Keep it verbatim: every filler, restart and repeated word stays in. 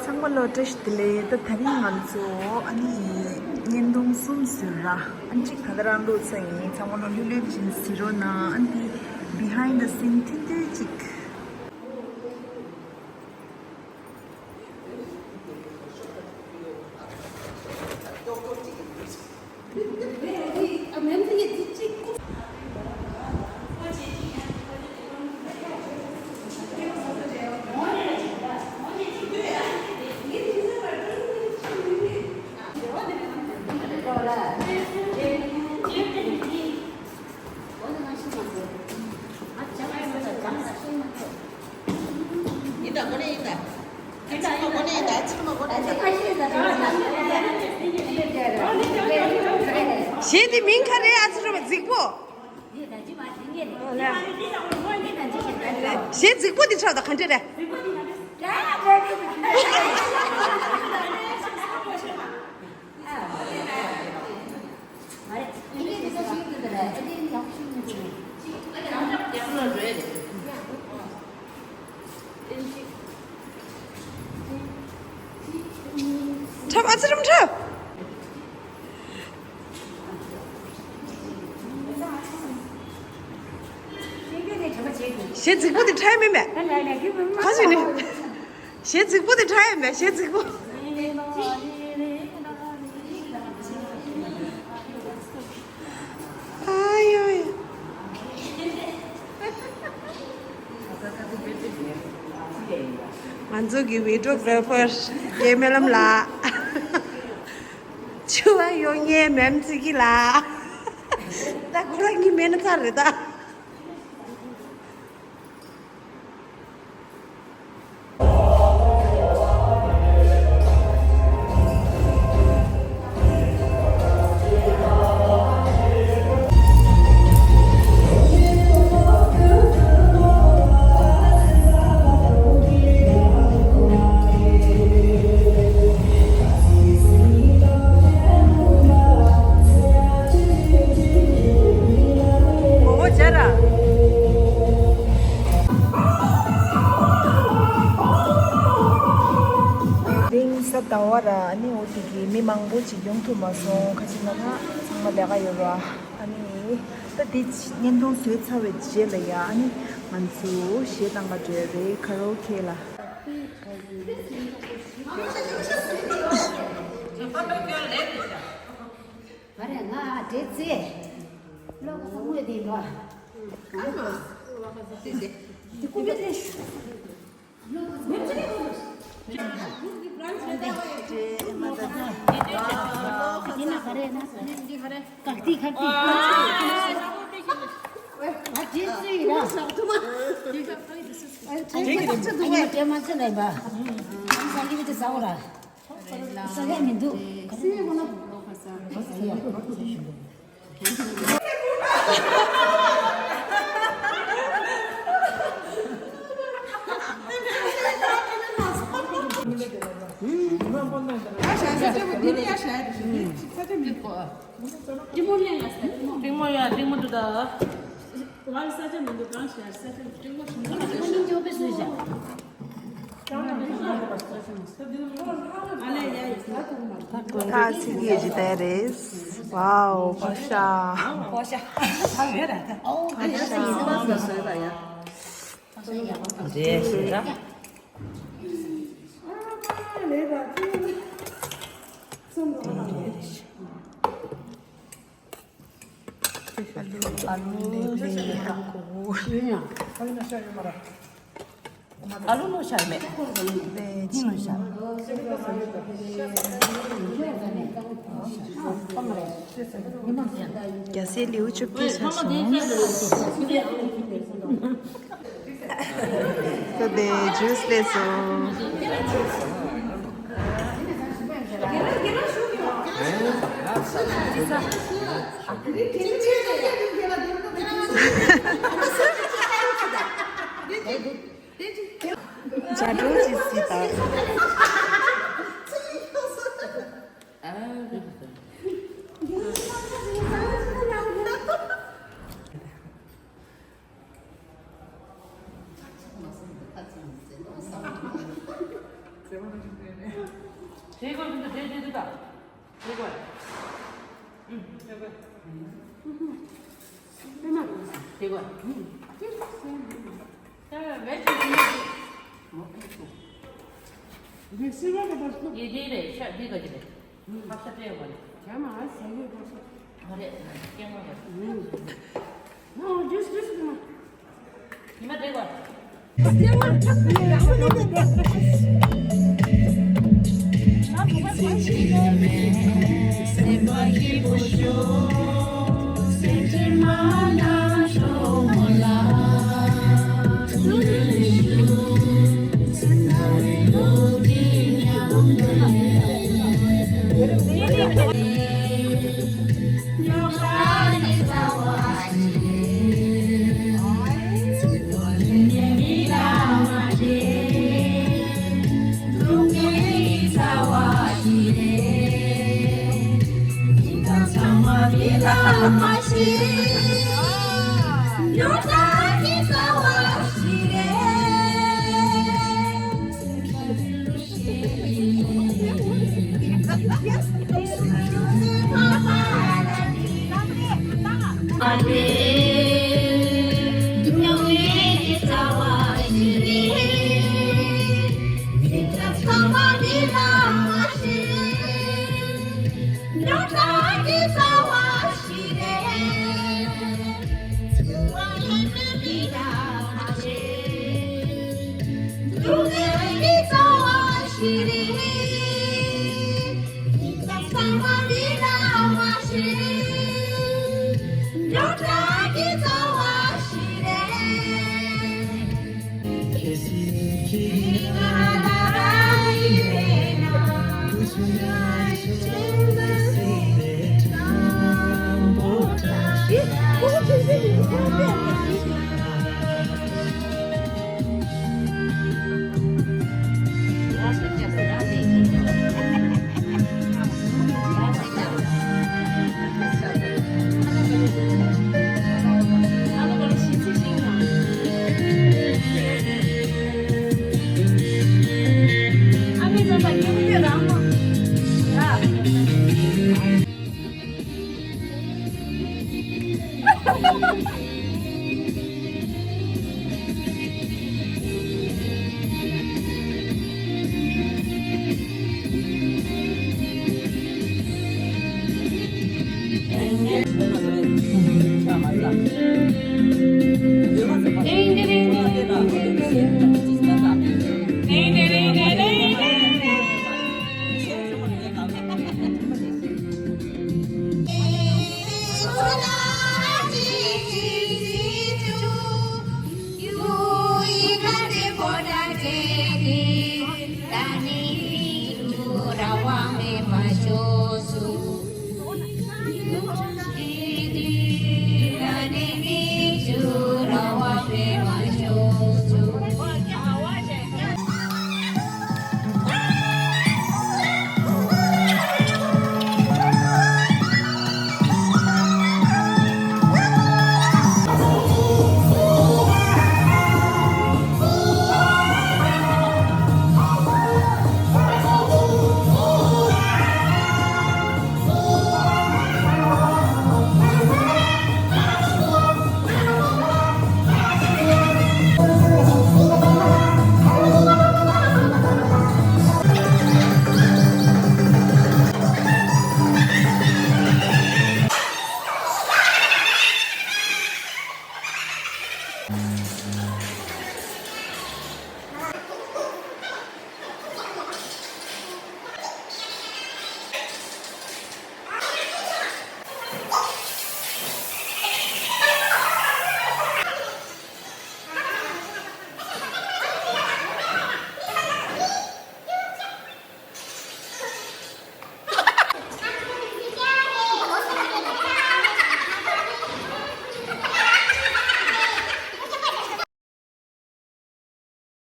ཚང་མ་ལ་བཀྲ་ཤིས་བདེ་ལེགས། ད་དེ་རིང་ང་ཚོ་ཨ་ནི་བརྙན་ཐུང་གསུམ་བཟོས་ར། ཨ་ནི་གཅིག་ད་ལྟ་རང་འདུག་ས་ཡིན། ཚང་མ་ལ་ལྷོད་ལྷོད་བཞིན་གཟིགས་རོགས་གནང་། ཨ་ནི་དེ་behind the scene ཐུང་ཐུང་ཅིག་གཞས་དེ་མིང་ག་རེ། ཨ་ཙི་རོ་མ་རྫིག་པོ། གཞས་རྫིག་པོ་འདི་ཆགས་དང་ག་འདྲ་རེད། འཁྲབ། ཨ་ཙི་རམ་འཁྲབ། གཞས་རྫིག་པོ་དེ་འཁྲབ་ཡ་མིན་པས། ག་ཞིག་ནི། གཞས་རྫིག་པོ་དེ་འཁྲབ་ཡ་མིན་པས། གཞས་རྫིག་པོ། ཨ་ཡོ་ཡོ། ང་ཚོ་གི་བི་ཌི་ཡོ་གྷ་ར་ཕར་རྒན་སྨོན་ལམ་ལགས། ཆུ་བ་གཡོ་ངའི་མེམ་ཚིག་གི་ལགས། ད་ཁོ་རང་གཉིས་མེད་ན་ཚར་རེད་ད། དེ་རིང་གཟའ་ཟླ་བ་ར། ཨ་ནི་འོ་དེ་གི་མི་མང་པོ་ཅིག་ཡོང་ཐུབ་མ་སོང་། ཁ་ཅིག་ན་ན་ཚང་མ་ལས་ཀ་ཡོད་ར། ཨ་ནི་ད་དེ་བརྙན་ཐུང་བཟོས་ཚར་བའི་རྗེས་ལ་ཡ། ཨ་ནི་ང་ཚོ་གཞས་བཏང་ག་འགྲོ་ཡ་རེད། ཁ་ར་ཨོ་ཁེ་ལ། ང་རེ་ང་འདྲེ་རྩེ། ལོ་ག་ས་དངོས་དེ་འགྲོ། ཨ་མ། དེ་ཀུ་པེ་དེ། དེ་ན་ག་རེ་ན། ཀག་ཏི་ཀག་ཏི། ང་འདྲེ་རྩེ་ཡིན་ལ། ཨ་ཡོ་འདྲེ་མ་ཚོ་ལ་ཡིན་པ། ས་ལི་བི་དེ་ཟ་འོ་ར། ས་ལི་མི་འདུག་ད་ཚིག་གི་ཇི་ལྟར་རེད། ཝའོ། ཕོ་ཤ། ཕོ་ཤ། ཕོ་ཤ། རེད་ཤི་ར། ཨ་ལུ་ཨ་ལུ་ལེ་ཧ་གོ། ཨ་ལུ་ནོ་ཤར་མེད། ལེ་ཅི་ནོ་ཤར། རྒྱལ་སྲས་ལེའུ་བཅུ་བརྒྱད་ཆགས་སོང་། ད་དེ་ཇུས་ལས་སོང་། ཇ་འགྲོ་ཅི་སི་ད། དེ་གོ་མི་འདུག་དེ་དེ་དེ་དང་། དེ་གོ་ཨུམ། དེ་གོ་དེ་གོ་ཨུམ། ད་བེད་སྤྱོད་བྱེད་ཡག་དེ། འདི་སི་ལ་ག་པར་སོང་། དེ་དེ་རེད། ཤ་འདི་ག་ཅི་རེད། ཕག་ཤ་སྤྲད་ཡོད་མ་རེད། བྱས་མ་ཨ་ཟ་གི་གོ་སོང་། མ་རེད། སྐྱེ་དངོས་རེད། ཨུམ། ཨོ་ཇུས་ཇུས་གི་མ། ཉི་མ་འདྲེ་གོ།